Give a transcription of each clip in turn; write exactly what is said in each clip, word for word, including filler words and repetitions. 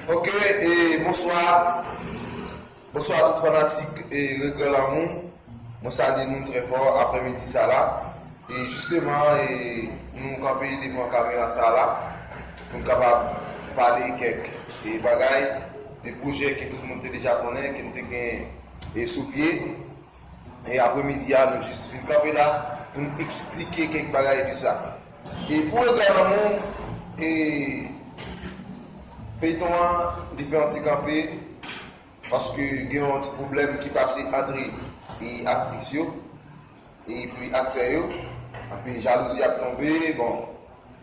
Ok, e bonswa. Bonswa a tout fanatik e Regrè Lanmou. Mwen salye nou trè fò aprèmidi sa la. E jisteman, e nou kanpe devan kamera sa la pou n kapab pale kèk e bagay de pwojè ke tout moun te deja konnen, ke n te gen e sou pye. E aprèmidi a, nou jis vin kanpe la pou n eksplike kèk bagay de sa. E pou Regrè Lanmou, e feyton an, li fè yon ti kanpe, paske gen yon ti pwoblèm ki pase antre e aktris yo, epi aktè yo. Anpil jalouzi ap tonbe, bon,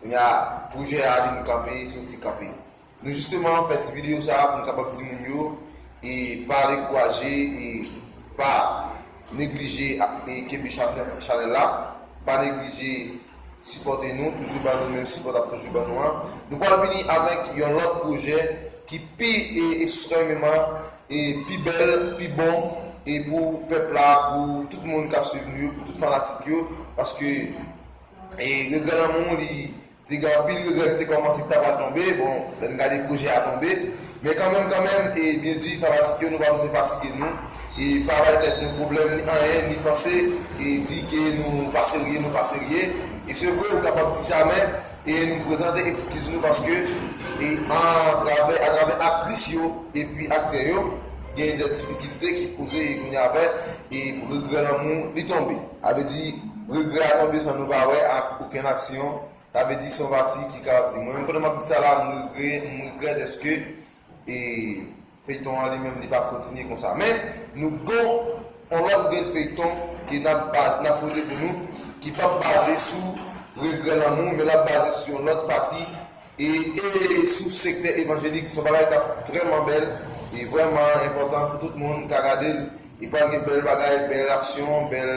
kounye a, pwojè a vin kanpe, soti kanpe. Nou jisteman fè ti videyo sa a pou n kapab di moun yo, e pa dekouraje, e pa neglije ap, e kenbe chanèl, chanèl la, pa neglije sipòte nou, toujou ban nou menm sipò n ap toujou ban nou an. Nou pral vini avèk yon lòt pwojè ki pi, e ekstrèmeman, e pi bèl, pi bon, e pou pèp la, pou tout moun k ap swiv nou yo, pou tout fanatik yo, paske e Regrè Lanmou, li te gen anpil regrè ki te kòmanse, ki ta pral tonbe. Bon, lè n gade pwojè a tonbe. Men kanmenm, kanmenm, e byen di, fanatik yo, nou pa bezwen fatige nou. E pa bay tèt nou pwoblèm, ni anyen, ni panse, e di ke nou pa serye, nou pa serye. E se vre, ou kapab di sa, men, e nou prezante ekskiz nou paske, e atravè, atravè aktris yo, epi aktè yo, gen de difikilte ki poze, e kounye a, e Regrè Lanmou, li tonbe. Sa vle di, Regrè a tonbe san nou pa wè ak okenn aksyon. Sa vle di se yon pati ki kapab di. Mwen menm pandan m ap di sa la, m regrè, m regrè dèske, e feyton an li menm li pa kontinye konsa. Men, nou gon yon lòt grenn feyton ke n ap baz, n ap pote pou nou, ki p ap baze sou Regrè Lanmou, men l ap baze sou yon lòt pati, e, e sou sektè evanjelik. Se yon bagay k ap vrèman bèl, e vrèman enpòtan pou tout moun ka gade l. E pral gen bèl bagay, bèl aksyon, bèl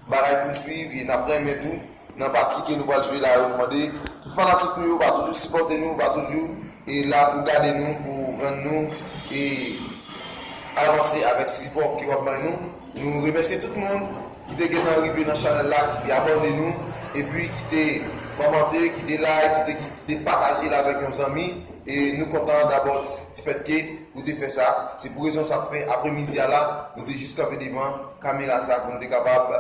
bagay pou n swiv, e n ap renmen tou nan pati ke nou pral jwe la yo. Nou mande tout fanatik nou yo pa toujou sipòte nou, pa toujou e la pou gade nou, pou rann nou e avanse avèk sipò ke w ap bay nou. Nou remèsye tout moun ki te gentan rive nan chanèl la, ki te abòne nou, epi ki te kòmante, ki te like, ki te, ki te pataje l avèk yon zanmi. E nou kontan dabò di fèt ke ou te fè sa. Se pou rezon sa k fè aprèmidi a la, nou te jis kanpe devan kamera sa pou nou te kapab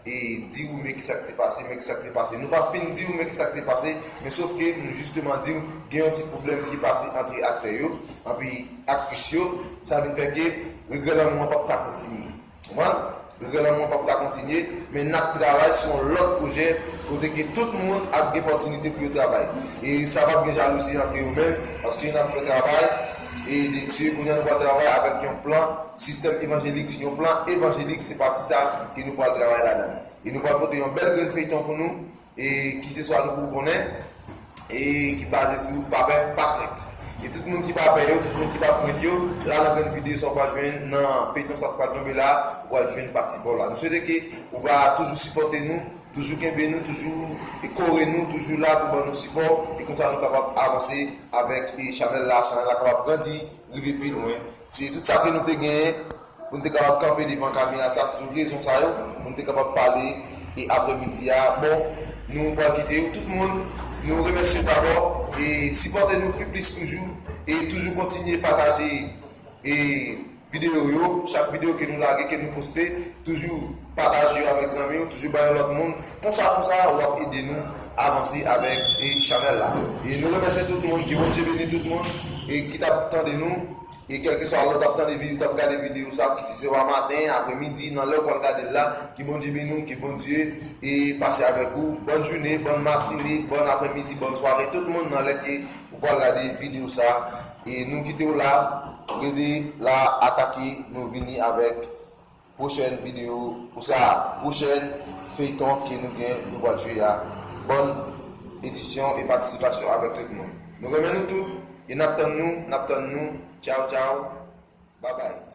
e di ou men kisa k te pase, men kisa k te pase. Nou pa fin di ou men kisa k te pase, men sof ke nou jisteman di ou gen yon ti pwoblèm ki pase antre aktè yo, anpi aktris yo, sa vin fè ke Regrè Lanmou an p ap ka kontinye. Konprann? Regrè Lanmou an p ap ka kontinye, men n ap travay sou yon lòt pwojè kote ke tout moun ap gen opòtinite pou yo travay. E sa p ap gen jalouzi antre yo menm, paske n ap fè travay, e de Dye, kounye a nou pral travay avèk yon plan, sistèm evanjelik, yon plan evanjelik, se pati sa ke nou pral travay ladan l. E nou pral pote yon bèl grenn feyton pou nou, e kiseswa nou pou konnen, e ki baze sou pa pè, pa krent. E tout moun ki pa pè yo, tout moun ki pa krent yo, la nan grenn videyo sa w pral jwenn nan feyton sa k pral tonbe la, ou pral jwenn pati pa w la. Nou swete ke ou va toujou sipòte nou, toujou kenbe nou, toujou e kore nou, toujou la pou ban nou sipò, e konsa nou kapab avanse avèk e chanèl la, chanèl la kapab grandi, rive pi lwen. Se tout sa ke nou te genyen pou n te kapab kanpe devan kamera sa, se tout rezon sa yo, pou n te kapab pale e aprèmidi a. Bon, nou pral kite yo, tout moun, nou remèsye w dabò e sipòte nou pi plis toujou, e toujou kontinye pataje e videyo yo, chak videyo ke nou lage, ke nou poste, toujou pataje yo avèk zanmi w, toujou bay yon lòt moun. Konsa, konsa, w ap ede nou avanse avèk e chanèl la. E nou remèsye tout moun, ke Bondye beni tout moun e ki t ap tande nou. E kèlkeswa lè w t ap tande videyo, w t ap gade videyo sa, ke si se pa maten, aprèmidi, nan lè w pral gade l la, ke Bondye beni w, ke Bondye e pase avèk ou. Bòn jounen, bòn matine, bòn aprèmidi, bòn sware, tout moun nan lè ke ou pral gade videyo sa. E nou kite w la, rete la, atake, nou vini avèk pwochèn videyo, ou sa, pwochèn feyton ke nou gen, nou pral jwe a. Bòn edisyon e patisipasyon avèk tout moun. Nou renmen nou tout, e n ap tann nou, n ap tann nou. Tchaw, tchaw. Babay.